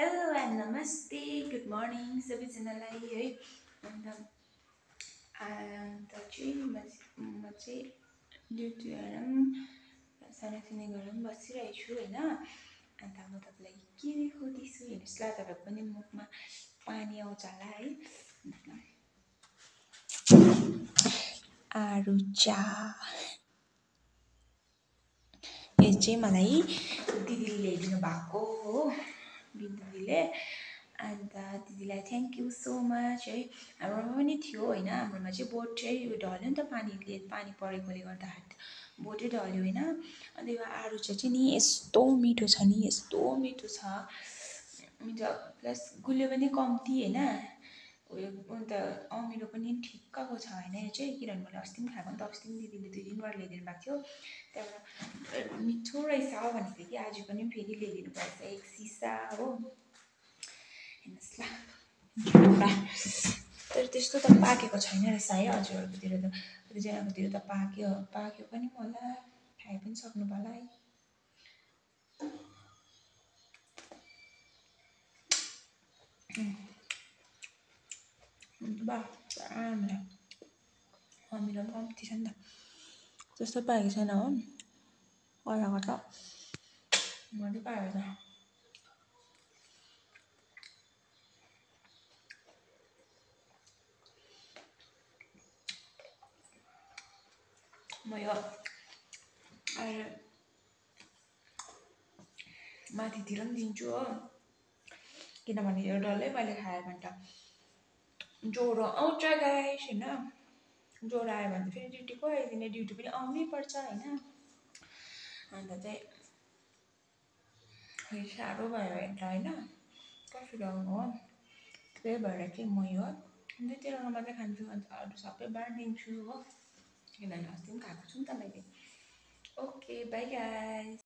Hello and नमस्ते good morning सबैजनालाई है। अन्त अन्त चाहिँ म चाहिँ ड्युटी आएर सानोतिनो गरेर बसिरहेको छु होइन। अन्त म तपाईँलाई के देखाउँदैछु हेर्नुहोस् ल, तपाईँ पनि मुखमा पानी आउँछ होला है। आरू चा यो चाहिँ मलाई दिदीले ल्याइदिनु भएको हो, दिदीले। अन्त दिदीलाई थ्याङ्क यू सो मच है। हाम्रोमा पनि थियो होइन, हाम्रोमा चाहिँ बोट चाहिँ यो ढल्यो नि त, पानी परेकोले गर्दाखेरि बोटै ढल्यो होइन। अन्त यो आरू चाहिँ नि यस्तो मिठो छ नि, यस्तो मिठो छ, मिठो प्लस गुलियो पनि कम्ती होइन। उयो अन्त अमिलो पनि ठिक्कको छ होइन यो चाहिँ, किनभने मैले अस्ति पनि खाएको नि त, अस्ति पनि दिदीले 2 दिन गरेर ल्याइदिनु भएको थियो। त्यहाँबाट मिठो रहेछ भनेको थियो कि, आज पनि फेरि ल्याइदिनु भएछ 1 सिसा हो। हेर्नुहोस् ल, तर त्यस्तो त पाकेको छैन रहेछ है हजुरहरूकोतिर त, कतिजनाकोतिर त पाक्यो पनि होला, खाइ पनि सक्नु होला है। अमिलो पनि कम्ती छ नि त, त्यस्तो पाकेको छैन हो, कताको त मात्रै पाएको छ। म यो अहिले माथितिर पनि दिन्छु हो, किनभने यो डल्लै मैले खायो भने त ज्वरो आउँछ गाइस होइन। ज्वरो आयो भने फेरि ड्युटी को आइदिने, ड्युटी पनि आउनै पर्छ होइन। अन्त चाहिँ साह्रो भयो यता होइन, कसरी आउनु हो, त्यही भएर चाहिँ म यो 2-3 मात्रै खान्छु, अन्त अरू सबै बाँडिदिन्छु हो, किनभने अस्ति पनि खाएको छु नि त मैले। Okay by guys.